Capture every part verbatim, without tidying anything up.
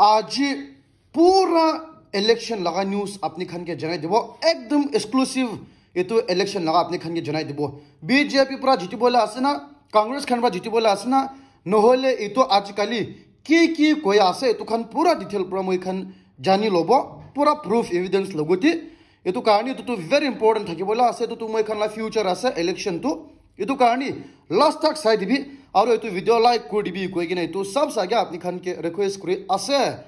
Aji pura election laga news apni khan ke janai dibo, ekdom exclusive. Etu election laga apni khan ke janai dibo, B J P para jitibole ase na, Congress khan para jitibole ase na, nohole etu ajikali ki ki koi ase, etu khan pura detail pura moi khan jani lobo, pura proof evidence logote. Etu karni etu tu very important thakibole ase, etu tu moi khan la future ase election tu. Etu karni last tak sai dibi, aru etu video like kuri dibi koi kena etu sab sa ke apni khan ke request kuri ase.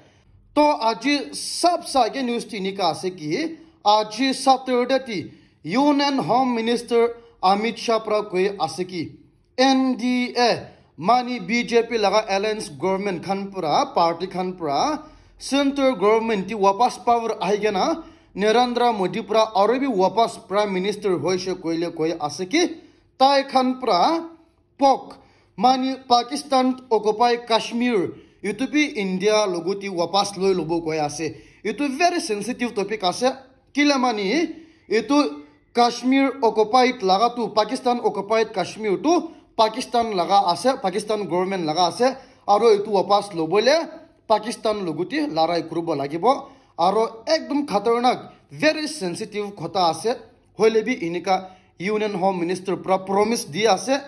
To aji sab sa ke news ti nika ase ki, aji Saturday ti Union Home Minister Amit Shah pra koi ase ki, N D A mani B J P laga alliance government khan pra, party khan pra, central government ti wapas power ahi kena Narendra Modi pra aru bi wapas prime minister hoise koile koi ase ki, tai khan pra Pak mani Pakistan occupy Kashmir, etu bi India logoti wapas loi lobo koi ase. Etu very sensitive topic ase. Kila mani etu Kashmir occupied laga tu, Pakistan occupied Kashmir tu Pakistan laga ase, Pakistan government laga ase. Aro etu wapas lobole Pakistan logoti larai kuribo lagibo. Aro ekdom khatarnak, very sensitive kotha ase. Hoile bi inika Union Home Minister pra promise di ase,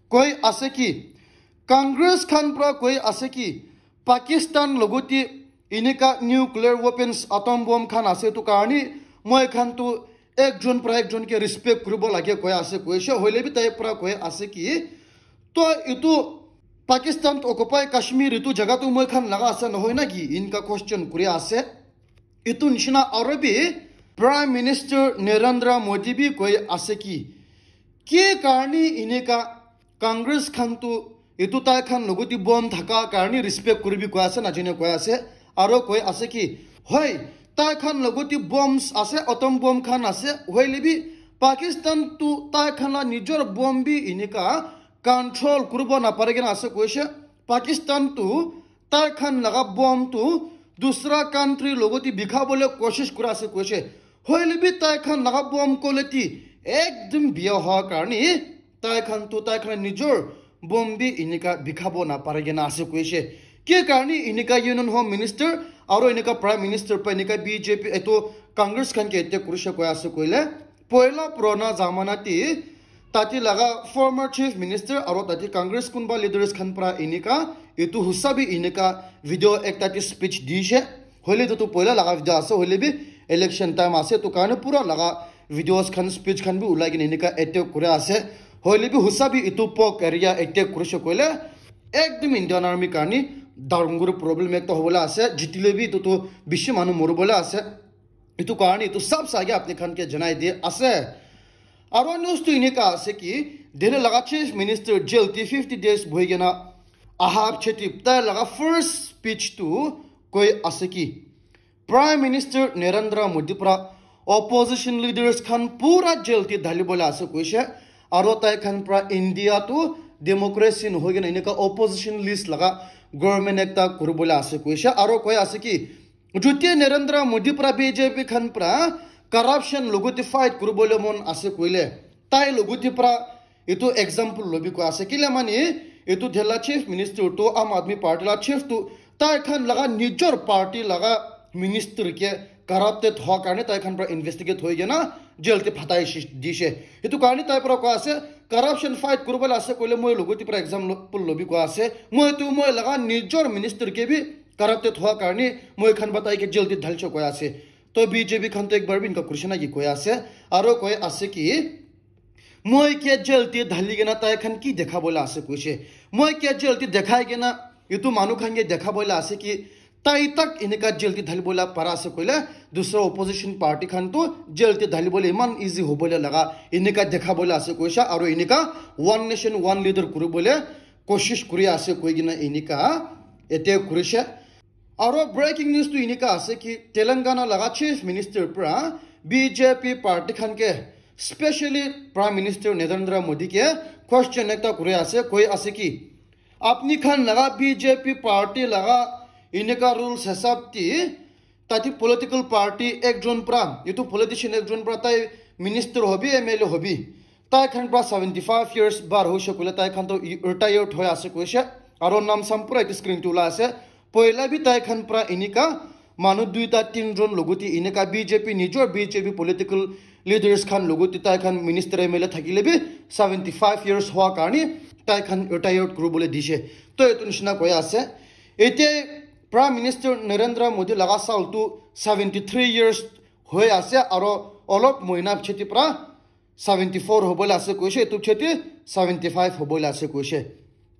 koi ase ki, Congress khan pra koi ase ki, Pakistan logoti inika nuclear weapons, atom bomb khan ase tu karni moi khan tu ekjon pra ekjon ke respect kuribo lage koi ase koise. Hoile bi tai pra koi ase ki, to itu Pakistan occupy Kashmir itu jaga tu moi khan laga ase nohoi na ki, inka question kuri ase. Itu nishina aro bi Prime Minister Narendra Modi bi koi ase ki, ke karni inika Congress khan tu itu tai khan logoti bomb thaka karni respect kuribi koi ase, najine koi ase. Aro koi ase ki, hoi, tai khan logoti bombs ase, atom bomb khan ase, hoile bi Pakistan tu tai khan la nijor bomb bi inika control kuribo napare kena ase koise. Pakistan tu tai khan laga bomb tu dusra country logoti bikhabole koshish kura ase koise. Hoile bi tai khan laga bomb quality ekdum biya hoa karni tai khan tu tai khan nijor bomb bi inika bikhabo napare kena ase koise. Ke karni inika Union Home Minister aro inika Prime Minister pa inika B J P etu Congress khan ke attack kurise koi ase koile, poila purana zamana ti tate laga former Chief Minister aro tate Congress kunba leaders khan pra inika etu husa bi inika video ekta ti speech dishe. Hoile tu tu poila laga video ase, hoile bi election time ase, tu karne pura laga videos khan, speech khan bi ulai kena inika attack kuri ase. Hoile bi husa bi etu Pak area attack kurise koile ekdum Indian Army karni dangor problem ekta hobole ase, jitile bi etu tu bishi manu moribole ase. Etu karni etu sab sa ke apni khan ke janai di ase. Aro news tu inika ase ki, Delhi laga Chief Minister jail ti fifty days bohi kena aha pichete tai laga first speech tu koi ase ki, Prime Minister Narendra Modi pra opposition leaders khan pura jail ti dhalibole ase koise. Aro tai khan pra India tu democracy nohoi kena enika opposition list laga government ekta kuribole ase koise. Aro koi ase ki, juti Narendra Modi pra B J P khan pra corruption logoti fight kuribole mon ase koile, tai logoti pra etu example lobi koi ase. Kile mani etu Delhi Chief Minister tu Aam Aadmi Party la chief tu tai khan laga nijor party laga minister ke corrupted hoa karne tai khan pra investigate hoi kena jail te phatai shi-, dishe. Etu karne tai pra koi ase, corruption fight kuribole ase koile moi logoti pra example lobi koi ase. Moi tu moi laga nijor minister ke bi corrupted hoa karne moi khan ba tai ke jail te dhalche koi ase. To B J P khan to ekbar bi inka kurise na ki koi ase. Aro koi ase ki, moi ke jail te dhali kena tai khan ki dekhabole ase koise. Moi ke jail te dekhai kena etu manu khan ke dekhabole ase ki, tai tak inika jail te dhalibole para ase koile, dusra opposition party khan tu jail te dhalibole iman easy hobole laga inika dekhabole ase koise. Aro inika one nation one leader kuribole koshish kuri ase koi kena inika ete kurise. Aro breaking news tu inika ase ki Telangana laga Chief Minister pra B J P party khan ke, specially Prime Minister Narendra Modi ke question ekta kuri ase, koi ase ki, apni khan laga B J P party laga inika rules hisab ti tate political party ekjon pra, etu politician ekjon pra tai minister hobi, M L A hobi, tai khan pra seventy five years bar hoise koile tai khan to retired hoi ase koise. Aro nam sam pura etu screen te ulai ase. Poila bi tai khan pra enika manu duita tinjon logote enika B J P, nijor B J P political leaders khan logote tai khan minister M L A thakile bi seventy five years hoa karne tai khan retired kuribole dishe. To etu nishina koi ase. Ete Prime Minister Narendra Modi laga saal tu seventy three years hoi ase, aro olop mohina pichete pra seventy four hobole ase koishe, etu pichete seventy five hobole ase koishe.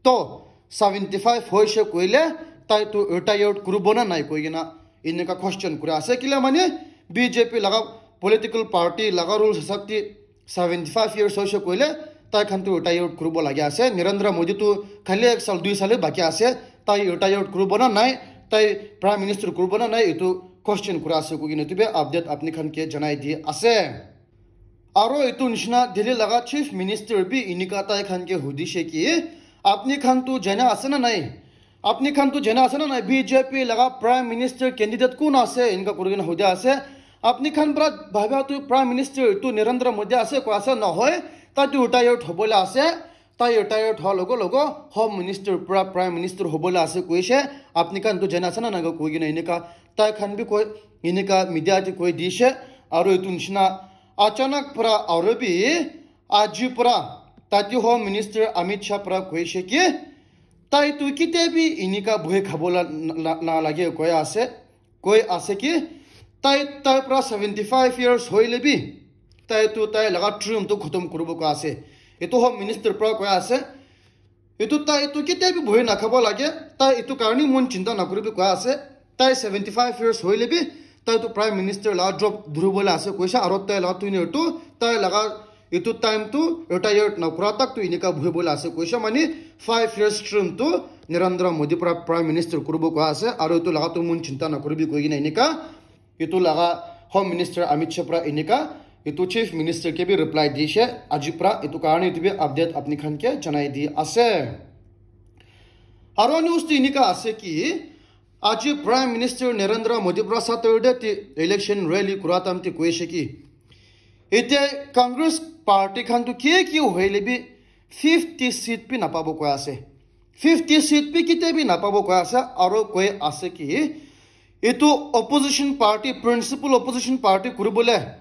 To seventy five hoishe koile tai tu retired kuribo na nai koi kena enika question kuri ase. Kila mane B J P laga political party laga rules hisab te seventy five years hoishe koile tai khan tu retired kuribo lage ase. Narendra Modi tu khali ek saal, dui saal hi baki ase. Tai retired kuribo na nai, tai prime minister kuribo na nai, etu question kura ase koi kena etu bi update apni khan ke janai di ase. Aro etu nishina Delhi laga chief minister bi enika tai khan ke hudishe ki, apni khan tu jana ase na nai? Apni khan tu jana ase na nai? B J P laga prime minister candidate kun ase? Enika kuri kena hudia ase. Apni khan pra bhabia tu prime minister tu Narendra Modi ase koi ase, nohoi. Tai tu retired hobole ase. Tai retired hoa logo logo home minister pra prime minister hobole ase koishe. Apni khan tu jana ase na nai koi kena enika tai khan bi koi, enika media te koi dishe. Aro etu nishina achanak pra aro bi aji pra tate home minister Amit Shah pra koishe ki tai tu kitia bi enika bohi khabo la, la, na lage koi ase, koi ase ki tai, tai pra seventy five years hoile bi tai tu tai laga term tu khotom kuribo koi ase. Etu home minister pra koi ase. Etu tai tu kitia bi bohi nakhabo lage. Tai etu karne mon chinta nakuribi koi ase. Tai seventy five years hoile bi tai tu prime minister la job dhuribole ase koishe, aro tai la tenure tu tai laga etu time tu retired nakura tak tu enika bohibole ase koishe, mane five years term tu Narendra Modi pra prime minister kuribo koi ase, aro etu laga tu mon chinta nakuribi koi kena enika etu laga home minister Amit Shah pra enika etu chief minister ke bi reply dishe aji pra. Etu karne etu bi update apni khan ke janai di ase. Aro news tu enika ase ki aji prime minister Narendra Modi pra Saturday te election rally kura time te koishe ki etia Congress party khan tu ki ki hoile bi fifty seat bi napabo koi ase. Fifty seat bi kitia bi napabo koi ase, aro koi ase ki etu opposition party, principal opposition party kuribole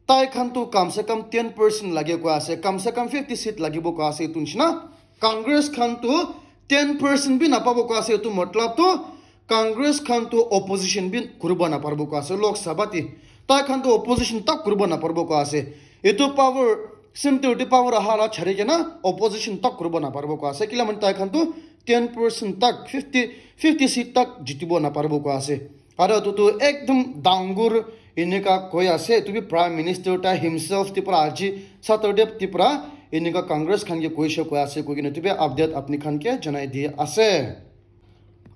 tai khan tu kam se kam ten percent lage koi ase, kam se kam fifty seat lagibo koi ase etu nishina. Congress khan tu ten percent bi napabo koi ase, etu matlab tu Congress khan tu opposition bi kuribo naparibo koi ase Lok Sabha te. Tai khan tu opposition tak kuribo naparibo koi ase. Etu power, center te power aha la chari kena opposition tak kuribo naparibo koi ase. Kila mane tai khan tu ten percent tak, fifty, fifty seat tak jitibo naparibo koi ase. Aro etu tu ekdom dangor enika koi ase. Etu bi prime minister tai himself te pra aji Saturday te pra enika Congress khan ke koishe koi ase koi kena etu bi update apni khan ke janai di ase.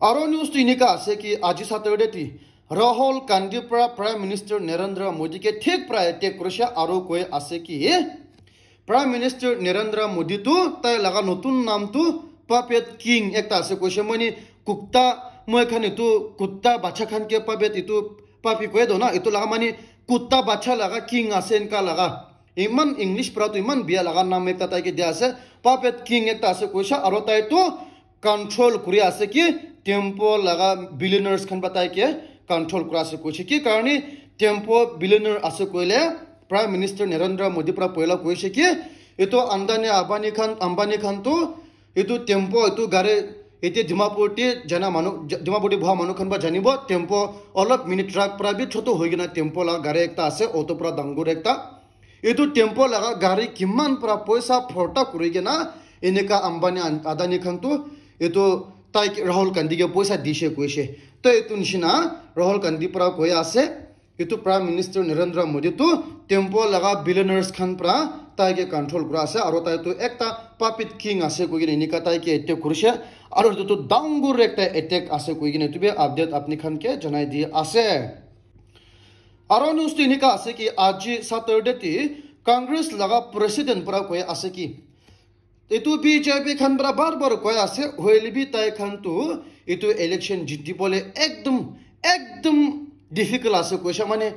Aro news tu enika ase ki aji Saturday te Rahul Gandhi pra Prime Minister Narendra Modi ke thik pra attack kurishe aro koi ase ki Prime Minister Narendra Modi tu tai laga notun naam tu puppet king ekta ase koishe, mane kutta, moi khan etu kutta bacha khan ke puppet etu puppy koi do na, etu laga mane kutta bacha laga king ase enka laga. Iman English pra tu iman bia laga naam ekta tai ke dia ase, puppet king ekta ase koishe, aro tai tu control kuri ase ki temple laga billionaires khan pra tai ke control kura ase koishe. Ki karne temple billionaire ase koile Prime Minister Narendra Modi pra poila koishe ki etu Adani, Ambani khan, Ambani khan tu etu temple, etu gari ete Dimapur te jana manu, Dimapur te boha manu khan pra janibo temple olop mini truck pra bi chotu hoi kena temple laga gari ekta ase, auto pra dangor ekta. Etu temple laga gari kiman pra poisa phorta kuri kena enika Ambani, Adani khan tu etu tai ke Rahul Gandhi ke poisa dishe koishe. To etu nishina Rahul Gandhi pra koi ase etu Prime Minister Narendra Modi tu temple laga billionaires khan pra tai ke control kura ase aro tai tu ekta puppet king ase koi kena enika tai ke attack kurishe aro etu tu dangor ekta attack ase koi kena etu bi update apni khan ke janai di ase. Aro news tu enika ase ki aji Saturday te Congress laga president pra koi ase ki etu B J P khan pra bar bar koi ase, hoile bi tai khan tu etu election jitibole ekdom, ekdom difficult ase koishe, mane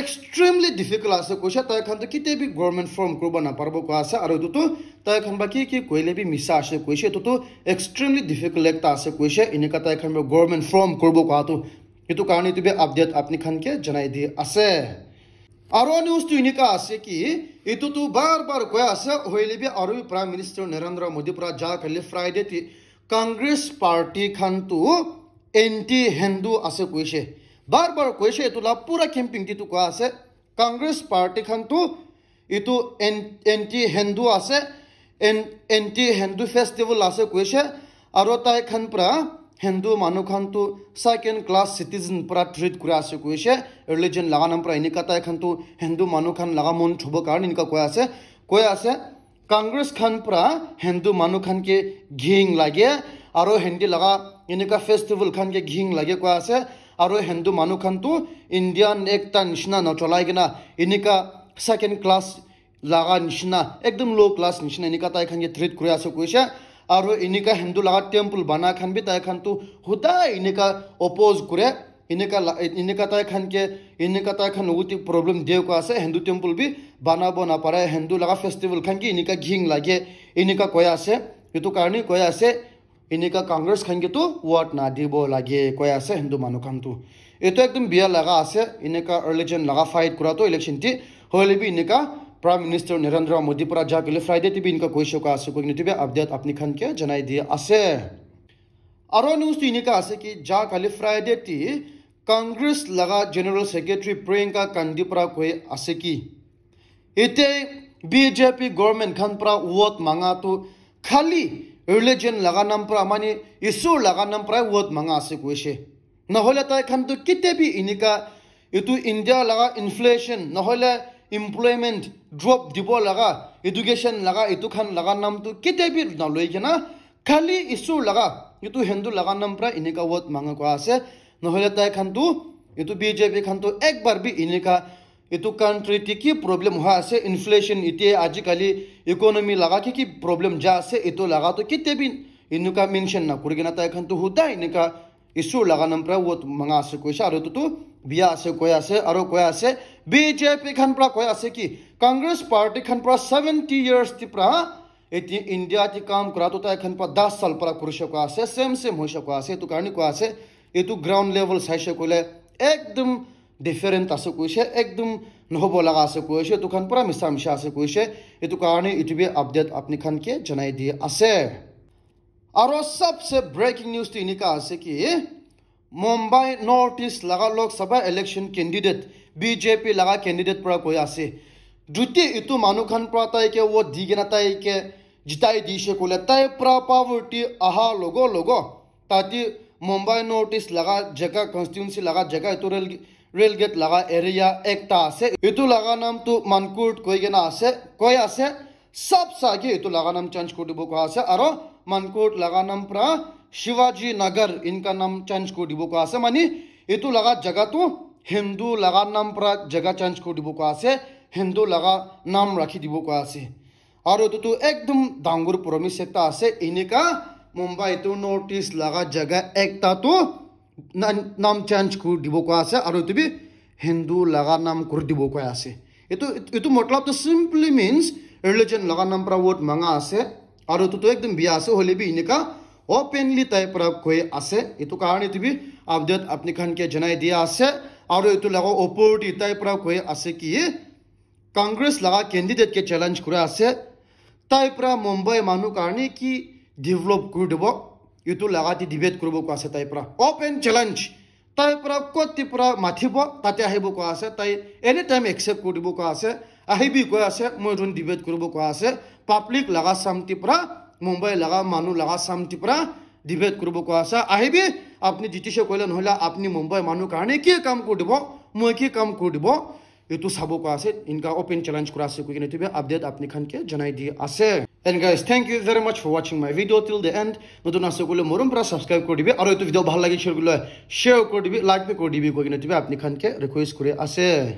extremely difficult ase koise, tai khan tu kitia bi government form kuribo naparibo koa ase. Aru etu tu tai khan ba ki ki koile bi misa ase koise, etu tu extremely difficult ekta ase koise, enika tai khan ba government form kuribo koa tu. Etu karne etu bi update apni khan ke janai di ase. Aru news tu enika ase ki, etu tu bar bar koi ase, hoile bi aru Prime Minister Narendra Modi para ja kali Friday ti Congress party khan tu anti Hindu ase koise. Bar bar koise, etu la pura campaign ti tu koa ase. Congress party khan tu etu an-, anti Hindu ase, an-, anti Hindu festival ase koise, aro tai khan pra Hindu manu khan tu second class citizen pra treat kura ase koise, religion laga nam pra enika tai khan tu Hindu manu khan laga mon thubo karne enika koi ase, koi ase. Congress khan pra Hindu manu khan ke ging lage, aro Hindi laga enika festival khan ke ging lage koi ase, aro Hindu manu khan tu Indian ekta nishina na cholai kena enika second class laga nishina, ekdom low class nishina enika tai khan ke treat kuri ase koise, aro enika Hindu laga temple bana khan bi tai khan tu hudai enika oppose kure. Enika la-, enika tai khan ke, enika tai khan logot te problem de koi ase, Hindu temple bi banabo napare, Hindu laga festival khan ke enika ging lage, enika koi ase, etu karne koi ase, enika Congress khan ke tu vote na dibo lage koi ase Hindu manu khan tu. Etu ekdom bia laga ase, enika religion laga fight kura tu election te, hoile bi enika Prime Minister Narendra Modi para ja kali Friday te bi enika koise koi ase, koi kena etu bi update apni khan ke janai dia ase. Aro news tu enika ase ki ja kali Friday ti Congress laga General Secretary Priyanka Gandhi para koi ase ki ite B J P government khan para vote manga tu khali religion laga nam para mani Isur laga nam para vote manga ase koise. Nahole tai khan tu kite bi enika etu India laga inflation nahole employment drop dibo laga education laga etu khan laga nam tu kite bi naloi kena khali Isur laga, etu Hindu laga nam para enika vote manga koi ase. Nahole tai khan tu, etu B J P khan tu ekbar bi enika, etu country te ki problem hoi ase, inflation ite ajikali economy laga ki ki problem ja ase, etu laga tu kite bi enika mention na kuri kena tai khan tu hudai enika Isur laga nam para vote manga ase koise, aro etu tu bia ase koi ase, aro koi ase, B J P khan para koi ase ki, Congress party khan para seventy years ti para eti India ti kam kura tu tai khan para das sal para kuri shaka ase, same same hoi shaka ase, etu karne koi ase, etu ground level sai she koile ekdom different ase koise, ekdom nohobo laga ase koise, etu khan pura misa misa ase koise, etu karne etu bi update apni khan ke janai di ase. Aro sabse breaking news tu enika ase ki, Mumbai North East laga Lok Sabha election candidate, B J P laga candidate para koi ase. Juti etu manu khan para tai ke vote di kena tai ke jitai di she koile tai para poverty aha logo logo. Tati Mumbai North East laga jaga constituency laga jaga etu rail, rail gate laga area ekta ase. Etu laga nam tu Mankhurd koi kena ase, koi ase. Sab sa ke etu laga nam change kuri dibo koi ase, aro Mankhurd laga nam para Shivaji Nagar inka nam change kuri dibo koi ase, mani etu laga jaga tu Hindu laga nam para jaga change kuri dibo koi ase, Hindu laga nam rakhi dibo koi ase. Aro etu tu ekdom dangor promise ekta ase, enika Mumbai tu North East laga jaga ekta tu na-, nam change kuri dibo koi ase, aro etu bi Hindu laga nam kuri dibo koi ase. Etu, etu matlab tu simply means religion laga nam para vote manga ase, aro etu tu ekdom bia ase, hoile bi enika openly tai para koi ase. Etu karne etu bi update apni khan ke janai dia ase, aro etu laga opor te tai para koi ase ki Congress laga candidate ke challenge kura ase, tai para Mumbai manu karne ki develop kuri dibo, etu laga te debate kuribo koi ase tai para. Open challenge. Tai para kot te para mathibo, tate ahibo koi ase, tai anytime accept kuri dibo koi ase, ahibi koi ase, moi jun debate kuribo koi ase, public laga samti para, Mumbai laga manu laga samti para debate kuribo koi ase, ahibi, apni jitishe koile nohole apni Mumbai manu karne ki kam kuri dibo, moi ki kam kuri dibo, etu sabo koi ase, enika open challenge kura ase koi kena etu bi update apni khan ke janai di ase. And guys, thank you very much for watching my video till the end. Notun ase koile morom para subscribe kuri dibi, aro etu video bhal lage share kuri le share kuri dibi, like bi kuri dibi koi kena etu bi apni khan ke request kuri ase.